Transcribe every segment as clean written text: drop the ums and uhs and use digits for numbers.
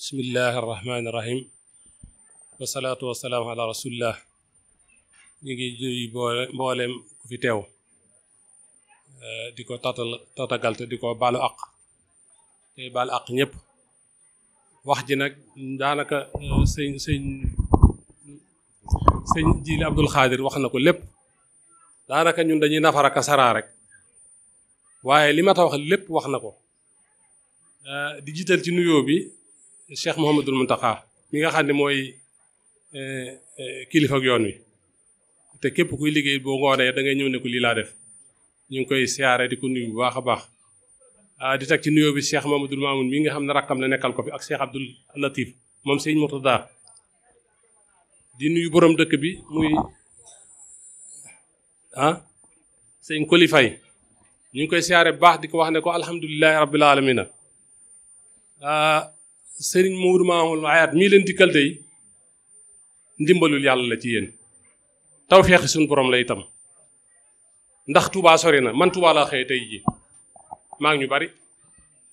bismillahi arrahmani irrahim wasalaatu wasalaamu ala rasulillah. ñu ngi nuyu mbooleem ku fi teew di ko tatagal te di ko baalu àq te baalu àq ñëpp. wax ji nag daanaka sëñ Jili Abdul Xaadir wax na ko lépp. daanaka ñun dañuy nafar ak saraa rek waaye li ma ta wax lépp wax na ko. di jiital ci nuyoo bi Cheikh Mouhamadul Muntaxa mi nga xam ne mooy kilifa ak yoon wi te képp kuy liggéey boo ngoonee da ngay ñëw ne ko lii laa def. ñu ngi koy siyaare di ko nuyu bu baax a baax. di teg ci nuyoo bi Cheikh Mamadul Mamoun mi nga xam ne rakkam la nekkal ko fi ak Cheikh Abdul Latif moom sëñ Murtada. di nuyu borom dëkk bi muy sëñ Koli Fay ñu ngi koy siyaare bu baax di ko wax ne ko alhamdulilahi rabbil alamina. sëriñ Maodo Mamoul Hayaat mii leen dikkal dey ndimbalul yàlla la ci yéen tawfeexi suñu borom la itam ndax Touba sori na man Touba laa xëy tey ji maa ngi ñu bari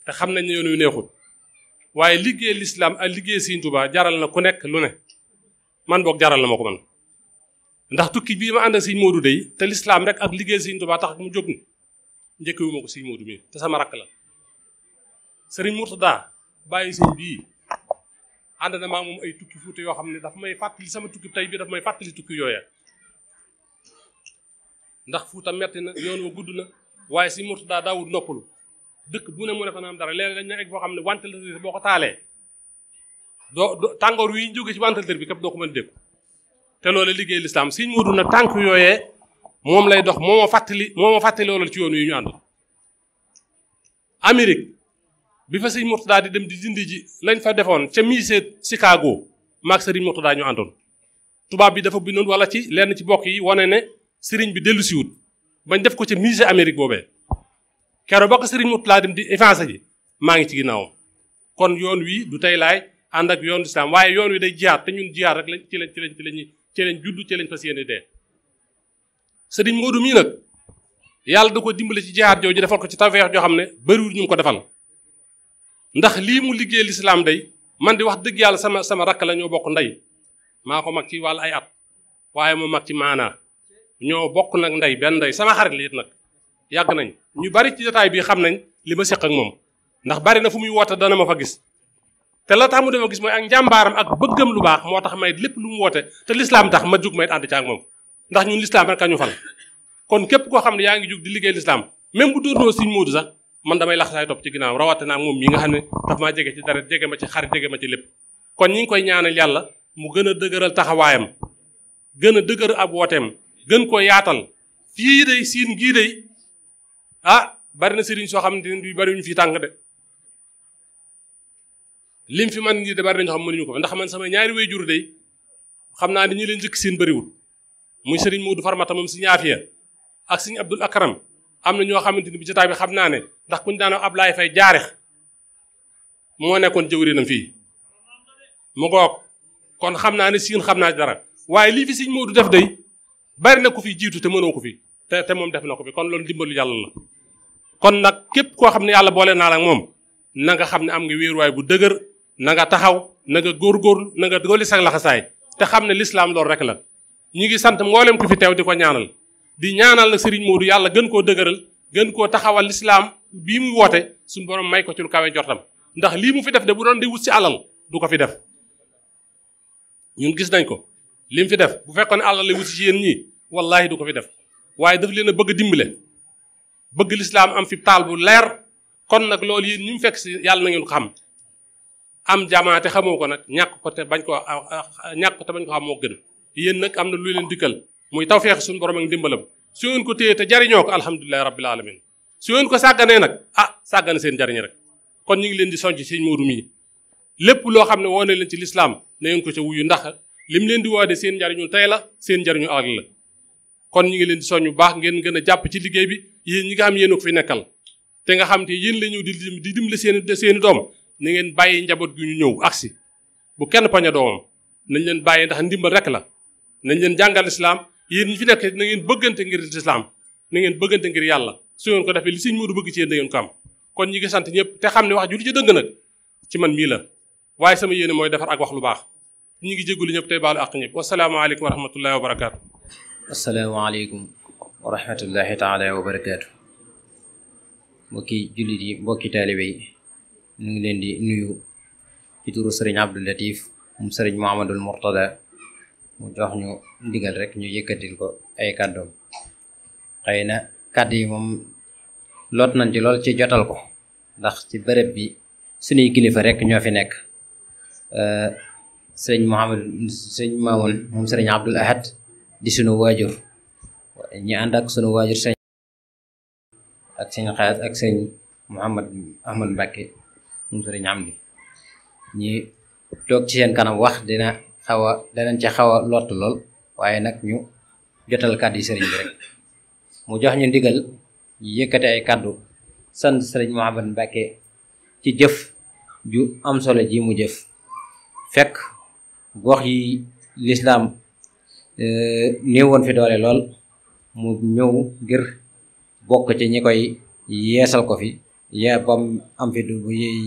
te xam nañ ne yoon wi neexul waaye liggéey lislaam ak liggéey Sëriñ Touba jaral na ku nekk lu ne man boog jaral na ma ko man ndax tukki bii ma ànd ak Sëriñ Maodo dey te lislaam rek ak liggéey Sëriñ Touba tax mu jóg ni njëkkewu ma ko Sëriñ Maodo mii te sama rakk la Sëriñ Murtada bàyyi sëñ bii ànd na maa moom ay tukki fuute yoo xam ne dafa may fàttali sama tukki tey bii dafa may fàttali tukki yooya ndax fuuta metti na yoon wa gudd na waaye Sëriñ Murtada daawul noppalu dëkk bu ne mu ne fa na am dara léeg-léeg dañ na egg foo xam ne ventilateur boo ko taalee doo tàngoor wi jóge ci ventilateur bi képp doo ko mën a dégg te loolu liggéey lislaam Sëriñ Moodu nag tànk yooyee moom lay dox moo ma fàttali loolu ci yoon wi ñu ànd Amérique bi fa Sëriñ Murtada di dem di dindi ji lañ fa defoon ca musée Chicago maag Sëriñ Murtada ñu àndoon tubaab bi dafa bindoon wala ci lenn ci bokk yi wane ne sëriñ bi dellu siwut bañ def ko ca musée Amérique boobee keroog ba ko Sëriñ Murtada dem di effacé ji maa ngi ci ginnaawam kon yoon wi du tey laay ànd ak yoon islam waaye yoon wi day jiyaat te ñun jiyaat rek lañ ci lañ judd ci lañ fas yéene dee. Sëriñ Moodu mii nag yàlla da ko dimbale ci jiyaat jooju defal ko ci tawfeex joo xam ne bëriwul ñu ko defal ndax lii mu liggéey lislaam day man di wax dëgg yàlla sama rakk la ñoo bokk ndey maa ko mag ci wàll ay at waaye moo mag ci maanaa ñoo bokk nag ndey benn ndey sama xarit la it nag yàgg nañ ñu bari ci jotaay bii xam nañ li ma séq ak moom ndax bari na fu muy woote dana ma fa gis te la tax mu dafa gis mooy ak njàmbaaram ak bëggam lu baax moo tax may lépp lu mu woote te lislaam tax ma jug may ànd ci ak moom ndax ñun lislaam rek a ñu fal kon képp koo xam ne yaa ngi jug di liggéey lislaam même bu doonoo Sëriñ Moodu sax man damay lax saay topp ci ginnaaw rawate naa moom mii nga xam ne daf maa jege ci dara jege ma ci xarit jege ma ci lépp kon ñi ngi koy ñaanal yàlla mu gën a dëgëral taxawaayam gën a dëgër ab wooteem gën ko yaatal fii day siin gii day bari na sëriñ soo xam ne bi bari ñu fi tànk de lim fi man nii de bari na ñoo xam mënuñu ko ndax man sama ñaari waajur day xam naa ni ñu leen njëkk seen bëriwul muy Sëriñ Moodu Farmata moom Sëriñ Aafiya ak Sëriñ Abdul Akram am na ñoo xamante ni bi jotaay bi xam naa ne ndax kuñ daan Ablaay Fay Jaarix moo nekkoon jëwriñam fii mu ngoog kon xam naa ne siin xam naa dara waaye lii fi Sëriñ Moodu def day bari na ko fi jiitu te mënoo ko fi te moom def na ko fi kon loolu dimbalu yàlla la kon nag képp koo xam ne yàlla boole naa la ak moom na nga xam ne am nga wéeruwaay bu dëgër na nga taxaw na nga góorgóorlu na nga góoli sag laxasaay te xam ne lislaam loolu rek la ñu ngi sant mboolem ku fi teew di ko ñaanal di ñaanal nag Sëriñ Moodu yàlla gën koo dëgëral gën koo taxawal lislaam bii mu woote suñu borom may ko ci lu kawe jortam ndax lii mu fi def de bu doon di wut si alal du ko fi def ñun gis nañ ko li mu fi def bu fekkoon ne alal lay wut si yéen ñii wallaahi du ko fi def waaye daf leen a bëgg a dimbale bëgg lislaam am fi taal bu leer kon nag loolu yéen ñu mu fekk si yàlla na ngeen ko xam am jamaate xamoo ko nag ñàkk ko te bañ ko xam moo gën yéen nag am na lu leen dikkal muy tawfeex suñu borom ak ndimbalam su ngeen ko téye te jariñoo ko alhamdulilahi rabbil alamin su ngeen ko sàgganee nag sàggane seen jariñ rek kon ñu ngi leen di soññ Sëriñ Moodu mii lépp loo xam ne woone leen ci lislaam na ngeen ko ca wuyu ndax lim leen di woode seen njariñu tey la seen njariñu ëllëg la kon ñu ngi leen di soññ bu baax ngeen gën a jàpp ci liggéey bi yéen ñi nga xam yéen ko fi nekkal te nga xam te yéen la ñëw di dimbali seeni doom na ngeen bàyyi njaboot gi ñu ñëw agsi bu kenn paña doomam nañ leen bàyyi ndax ndimbal rek la nañ leen jàngal lislaam yéen ñi fi nekk na ngeen bëggante ngir lislaam na ngeen bëggante ngir yàlla su ngeen ko defee li Sëriñ Moodu bëgg ci yéen da ngeen ko am kon ñi ngi sant ñëpp te xam ne wax ju li ci dëng nag ci man mii la waaye sama yéene mooy defar ak wax lu baax ñi ngi jégalu ñëpp tey baalu àq ñëpp wasalaamaaleykum wa rahmatullahi wa barakaatu. asalaamaaleykum wa rahmatullahi taala wa barakaatu. mbokki jullit yi mbokki taalibe yi ñu ngi leen di nuyu ci turu sëriñ Abdou Latif mu sëriñ Mouhamadul Mourtada mu jox ñu ndigal rek ñu yëkkatil ko ay kàddoom. xëy na kàddu yi moom loot nañ ci lool ci jotal ko ndax ci bërëb bi suñuy kilifa rek ñoo fi nekk. sëriñ Maamoun moom sëriñ Abdul Ahad di sunu waajur ñi ànd ak sunu waajur sëñ ak sëñ Xaas ak sëñ Mouhamad Ahmad Mbacke moom sëriñ Amdi ñi toog ci seen kanam wax danañ ci xaw a lott lool waaye nag ñu jotal kàddu yi sëriñ bi rek mu jox ñu ndigal ñu yëkkate ay kàddu sant sëriñ Mouhamad Mbacke ci jëf ju am solo ji mu jëf fekk gox yi lislaam néew woon fi doole lool mu ñëw ngir bokk ci ñi koy yeesal ko fi bam am fi du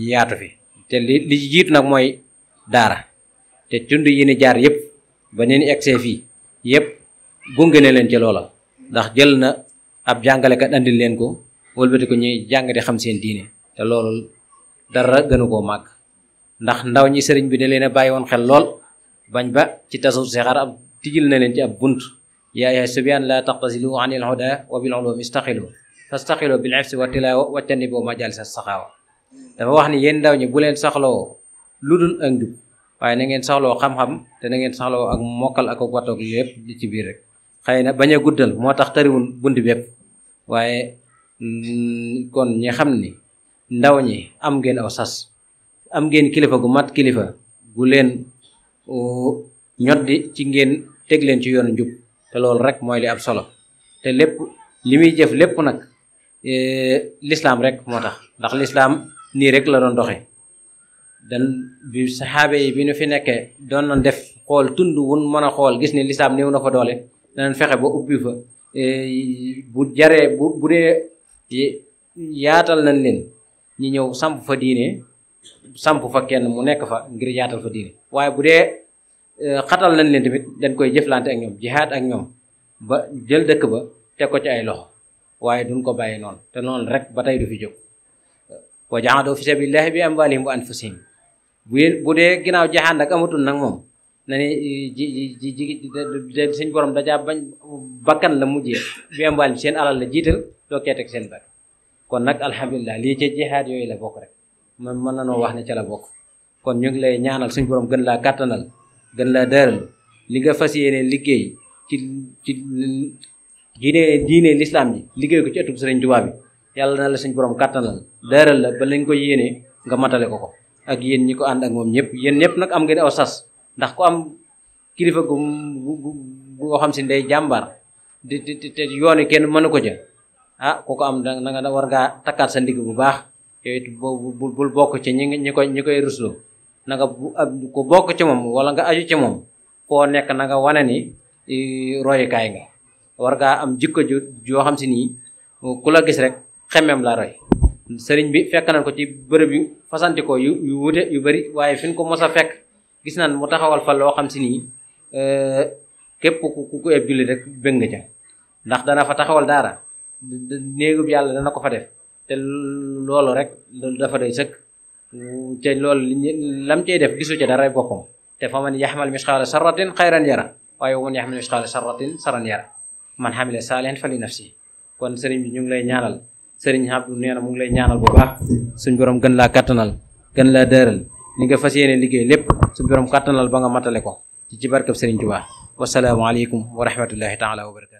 yaatu fi te li jiitu nag mooy daara te tund yi ni jaar yëpp ba ni egsee fii yëpp gunge na leen ci loola ndax jël na ab jàngalekat andil leen ko wëlbati ko ñuy jàng di xam seen diine te loolu dara gënu koo màgg ndax ndaw ñi sëriñ bi da leen a bàyyi woon xel lool bañ ba ci tasawuf sixaar ab tijil na leen ci ab bunt yaa ayyuha subyan la taqtasilu anil huda wa bil ulum istaxilu fastaxilu bil hifzi wa tilawa wajtanibu majalis as-saxaawa dafa wax ni yéen ndaw ñi bu leen saxloo lu dul ak njub waaye na ngeen saxloo xam-xam te na ngeen saxloo ak mokkal ak wattoog lépp li ci biir rek xëy na bañ a guddal moo tax tariwul bunt bépp waaye kon ñi xam ni ndaw ñi am ngeen aw sas am ngeen kilifa gu mat kilifa gu leen ñoddi ci ngeen teg leen ci yoonu njub te loolu rek mooy li ab solo te lépp li muy jëf lépp nag lislaam rek moo tax ndax lislaam nii rek la doon doxe dan bi saxaabe yi bi nu fi nekkee doon nañ def xool tund wun mën a xool gis ni lislaam néew na fa doole danañ fexe ba ubbi fa bu jaree bu dee yaatal nañ leen ñi ñëw samp fa diine samp fa kenn mu nekk fa ngir yaatal fa diine waaye bu dee xatal nañ leen tamit dañ koy jëflante ak ñoom jihaad ak ñoom ba jël dëkk ba teg ko ci ay loxo waaye duñ ko bàyyi noonu te noonu rek ba tey du fi jóg wa jaahadu fi sabilillahi bi amwalihim wa anfusihim bu dee ginnaaw jihaad nag amatul nag moom na ni suñ borom dajaa bañ bakkan la mujjee bi amwalihim seen alal la jiital doo kee teg seen bakk kon nag alhamdulilah lii ci jihaad yooyu la bokk rek man mën na noo wax ne ca la bokk kon ñu ngi lay ñaanal suñ borom gën laa kàttanal gën laa dëral li nga fas yéene liggéey ci diine lislaam ji liggéey ko ci ëttub Sëriñ Tuubaa bi yàlla na la suñ borom kàttanal dëral la ba lañ ko yéene nga matale ko ak yéen ñi ko ànd ak moom ñëpp yéen ñëpp nag am ngeen aw sas ndax ku am kilifa gu boo xam si day jàmbaar te yooni kenn mënu ko ja ku ko am da nga war ngaa takkaat sa ndigg bu baax yooyu bul bokk ci ñi koy rusloo na nga ku bokk ci moom wala nga aju ci moom foo nekk na nga wane ni royukaay nga war ngaa am jikko joo xam si nii ku la gis rek xemmeem la roy sëriñ bi fekk nañ ko ci bërëb yu fasantikoo yu wute yu bari waaye fi ñu ko mos a fekk gis nañ mu taxawal fa loo xam si nii képp ku eb julli rek bëgg nga ca ndax dana fa taxawal daara néegub yàlla dana ko fa def te loolu rek dafa doy sëkk te loolu lam cey def gisu ca dara boppam te fa man yaxmal misqaala sarratin xayran yara waaye man yaxmal misqaala sarratin saran yara man xamile saalihan fa li nafsi kon sëriñ bi ñu ngi lay ñaanal sëriñ Abdou nee na mu ngi lay ñaanal bu baax suñ borom gën laa kattanal gën laa dëral li nga fas yéene liggéey lépp suñ borom kattanal ba nga matale ko ci barkab sëriñ Tuubaa wasalaamu aleykum wa rahmatullahi taala wa barakatu